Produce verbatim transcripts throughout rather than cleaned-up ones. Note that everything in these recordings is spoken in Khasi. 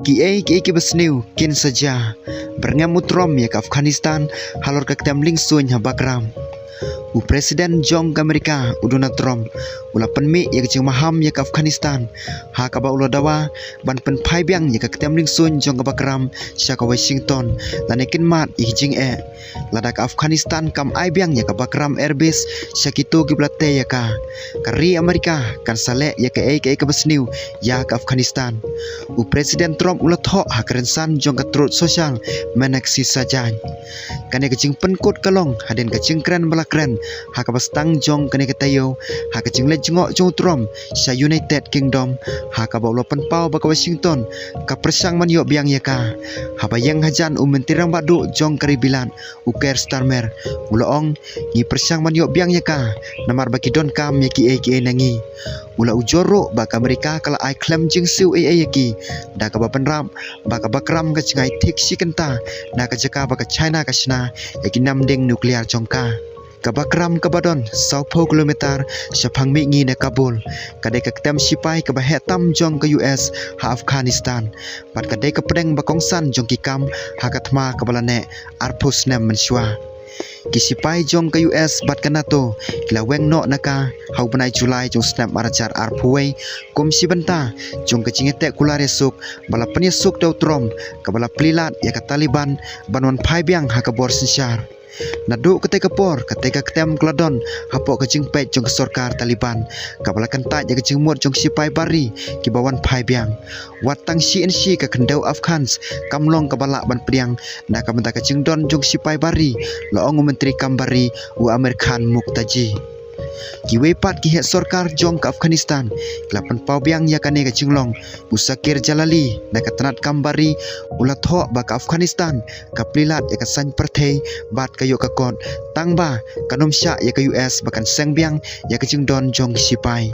Kiei kiei kiba sniew kin sa jia. Byrngem u Trump ïa ka Afghanistan halor ka ktem liengsuiñ ha Bagram. U President jong ka Amerika u Donald Trump u la pynmih ïa ka jingmaham ïa ka Afghanistan, ha kaba u la dawa ban pynphai biang ïa ka ktem liengsuiñ jong ka Bagram sha ka Washington, lane kin mad ïa ka jingeh. Lada ka Afghanistan kam ai biang ïa ka Bagram Air Base sha kito kiba la tei ïa ka, ka ri Amerika kan sa leh ïa kaei kaei kaba sniew ïa ka Afghanistan. U President Trump u la thoh ha ka rynsan jong ka Truth Social mynne ka sngi Saitjaiñ. Kane ka jingpynkut ka long hadien ka jingkren ba la kren ha kaba sdang jong kane ka taïew, ha ka jingleit jngoh jong u Trump sha United Kingdom, ha kaba u la pynpaw ba ka Washington ka pyrshang ban ïoh biang ïa ka. Haba ïeng hajan u Myntri Rangbah Duh jong ka ri Bilat, u Keir Starmer, u la ong, ngi pyrshang ban ïoh biang ïa ka namar ba ki donkam ïa kiei kiei na ngi. U la ujor ruh ba ka Amerika ka la ai khlem jingsiew ei ei ïa ki, da kaba bynrap ba ka Bagram ka jngai thik shi kynta na ka jaka ba ka China ka shna ïa ki namding nuklear jong ka. Ka Bagram kaba don sawphew kilometer shaphang mihngi na Kabul, ka dei ka ktem sipai kaba heh tam jong ka U S ha Afghanistan, bad ka dei ka pdeng ba kongsan jong ki kam ha ka thma kaba la neh arphew snem mynshuwa. Ki sipai jong ka U S bad ka NATO ki la weng noh na ka ha u bnai July jong u snem ar hajar arphew wei, kum shi bynta jong ka jingïateh kular ïasuk ba la pynïasuk da u Trump, kaba la plie lad ïa ka Taliban ban wan phai biang ha ka bor synshar. Naduh katei ka por, katei ka ktem ka la don hapoh ka jingpeit jong ka sorkar Taliban, kaba la kyntait ïa ka jingmut jong ki sipai bar ri kiba wan phai biang. Wat tang shi inshi ka khyndew Afghans kam long kaba lah ban pdiang na ka bynta ka jingdon jong ki sipai bar ri, la ong u Myntri Kam Bar Ri, u Amir Khan Muqtaji. Kiwei pat ki heh sorkar jong ka Afghanistan ki la pynpaw biang ïa kane ka jinglong. U Saqib Jalali na ka tnat kam bar ri u la thoh ba ka Afghanistan ka plie lad ïa ka saiñ pyrthei bad ka ïoh ka kot, tang ba kan ym shah ïa ka U S ba kan seng biang ïa ka jingdon jong ki sipai.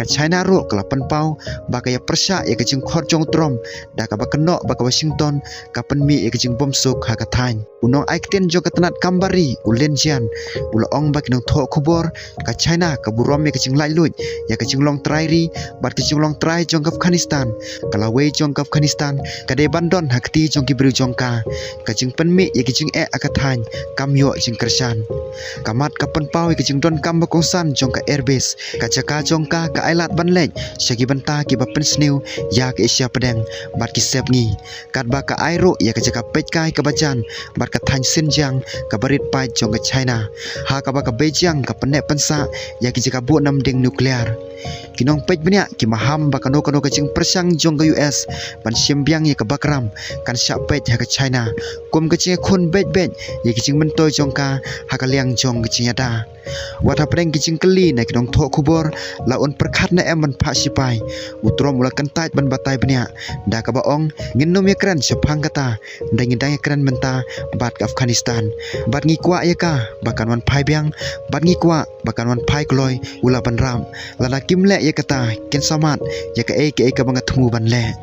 Ka China ruh ka la pynpaw ba ka ïa pyrshah ïa ka jingkhot jong u Trump, da kaba kynnoh ba ka Washington ka pynmih ïa ka jingbymsuk ha ka thaiñ. U nongai ktien jong ka tnat kam bar ri, u Lin Jian, u la ong ba ki nongthoh khubor, ka China ka burom ïa ka jinglaitluid ïa ka jinglong trai ri bad ka jinglong trai jong ka Afghanistan. Ka lawei jong ka Afghanistan ka dei ban don ha kti jong ki briew jong ka. Ka jingpynmih ïa ka jingeh ha ka thaiñ kam ïoh jingkyrshan. Ka mat ka pynpaw ïa ka jingdonkam ba kongsan jong ka airbase, ka jaka jong ka ka ai lad ban leit sha ki bynta kiba pynsniew ïa ka Asia Pdeng bad ki sepngi. Katba ka ai ruh ïa ka jaka peitkai kaba jan bad ka thaiñ Xinjiang kaba rit paid jong ka China, ha kaba ka Beijing ka pynneh pynsah ïa ki jaka buh namding nuklear. Ki nongpeit bniah ki maham ba kano kano ka jingpyrshang jong ka U S ban shim biang ïa ka Bagram kan shah peit ha ka China kum ka jingïakhun beit beit ïa ki jingmyntoi jong ka ha ka liang jong ka jingïada. Wat hapdeng ki jingkylli na ki nongthoh khubor la un pyrkhat ne em ban phah sipai, u Trump u la kyntait ban batai bniah, da kaba ong, ngin nym ïakren shaphang kata, da ngi dang ïakren mynta bad ka Afghanistan. Bad ngi kwah ïa ka ba kan wan phai biang, bad ngi kwah ba kan wan phai kloi, u la bynrap. Lada kim leh ïa kata, kin sa mad ïa kaei kaei kaba nga thmu ban leh.